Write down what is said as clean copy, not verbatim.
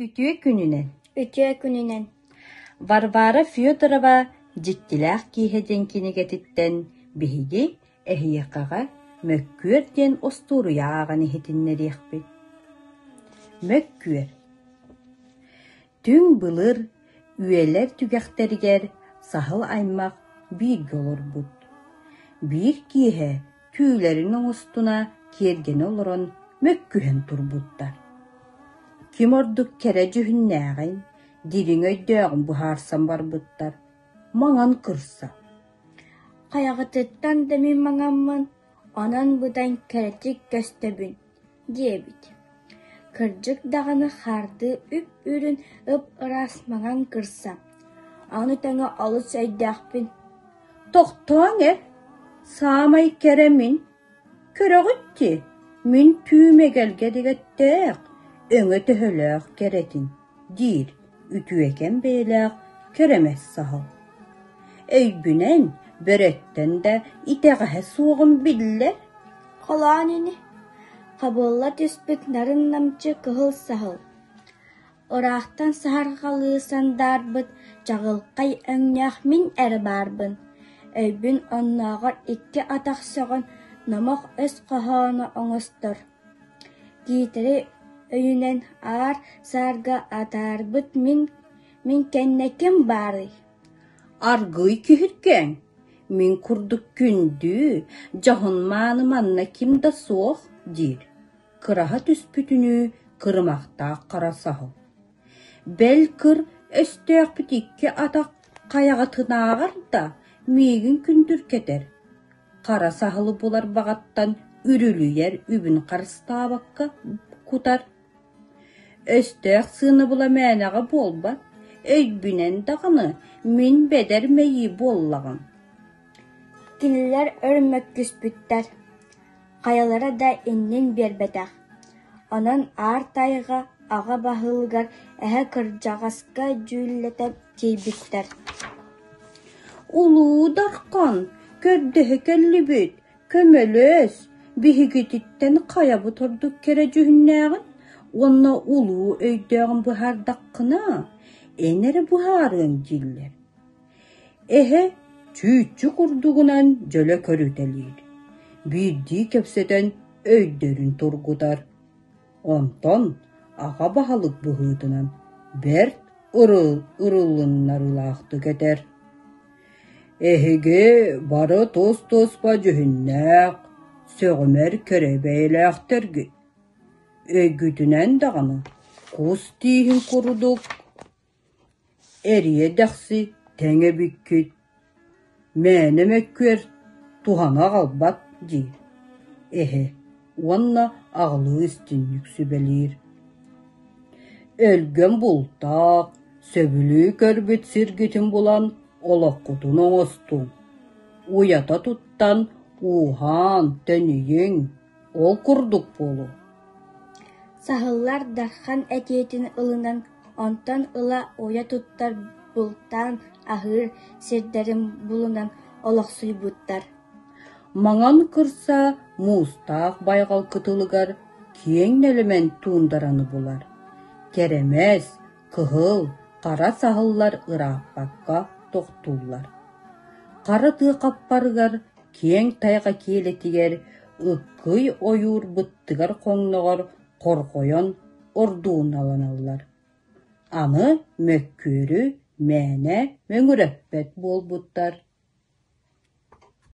Үтүө күнүнэн! Үтүө күнүнэн! Варвара Федорова «Дьиктилээх киэһэ» диэн кинигэтиттэн биһиги эһиэхэҕэ «Мөккүөр» диэн остуоруйа ааҕан иһитиннэриэхпит. Мөккүөр Түҥ былыр үйэлэр түгэхтэригэр саһыл аймах бииргэ олорбут. Биир киэһэ түүлэрин оҥостуна киэргэнэ олорон мөккүһэн турбуттар. Ким ордук кэрэ дьүһүннээҕин, дириҥ өйдөөҕүн быһаарсан барбыттар. Маҥан кырса Хайаҕытыттан да мин маҥаммын, онон быдан кэрэтик көстөбүн диэбит. Кырдьык даҕаны хаардыы үп-үрүн ып-ыраас маҥан кырса, ону тэҥэ олус өйдөөхпүн Тохтооҥ эр, саамай кэрэ мин, көрөҕүт дии, мин түүм эгэлгэ дэгэттээх, өҥө төһөлөөх кэрэтин, диир үтүөкэн бэйэлээх кэрэмэс саһыл. Өйбүнэн, бөрөттөн да итэҕэһэ суоҕум биллэр. Холоон ини, хабылла түспүт нарын-намчы кыһыл саһыл Ыраахтан саһарҕалыы сандаарбыт чаҕылхай өҥнөөх мин эрэ баарбын, өйбүн оннооҕор икки атах сөҕөн номох өс хоһооно оҥостор, Киитэри өйүнэн аар саарга атаарбыт мин, мин кэннэ ким баарый Аргыый киһиргээҥ, мин курдук күндү, дьоһун мааны манна ким да суох диир кыраһа түспүтүнүү кырымахтаах хара саһыл. Бэл кыр өстөөхпүт икки атах хайаҕатынааҕар да миигин күндүркэтэр, хара саһылы булар баҕаттан үрүлүйэр үбүн харыстаабакка кутар. Өстөөх сыанабыла мээнэҕэ буолбат, өйбүнэн даҕаны мин бэдэр мэйии буоллаҕым. Кинилэр өр мөккүспүттэр Хайалара да иннин биэрбэтэх, онон аар тайҕа аҕа баһылыгар эһэ кырдьаҕаска дьүүллэтэ тиийбиттэр Улуу Дархан, көрдөһө кэллибит, көмөлөс, биһигититтэн хайабыт ордук кэрэ дьүһүннээҕин уонна улуу өйдөөҕүн быһаардаххына, эн эрэ быһаарыаҥ дииллэр Эһэ чүүччү курдугунан дьөлө көрүтэлиир, биирдии кэпсэтэн өйдөрүн тургутар. Онтон аҕа баһылык быһыытынан бэрт ырылыннарыылаахтык этэр: «Эһиги бары тус-туспа дьүһүннээх, сөҕүмэр кэрэ бэйэлээхтэргит. Өйгүтүнэн даҕаны кус тииһин курдук Эриэ-дэхси тэҥ эбиккит, мээнэ мөккүөр туһаны аҕалбат диир эһэ уонна аҕалыы истинник сүбэлиир: «Өлгөм бултаах, сөбүлүү көрбүт сиргитин булан олоххутун оҥостуҥ, уйата туттан ууһаан тэнийиҥ, ол курдук буолуо» Саһыллар Дархан этиитин ылынан, онтон ыла уйа туттар бултаан аһыыр сирдэрин булунан олохсуйбуттар Маҥан кырса муустаах байҕал кытылыгар киэҥ нэлэмэн туундараны булар, кэрэмэс, кыһыл, хара саһыллар ырааппакка тохтууллар. Хара тыа хаппарыгар киэҥ тайҕа киэлитигэр ыккый ойуур быттыгар хоҥноҕор хорҕойон ордууналаналлар. Аны мөккүөрү мээнэ мөҥүрэппэт буолбуттар.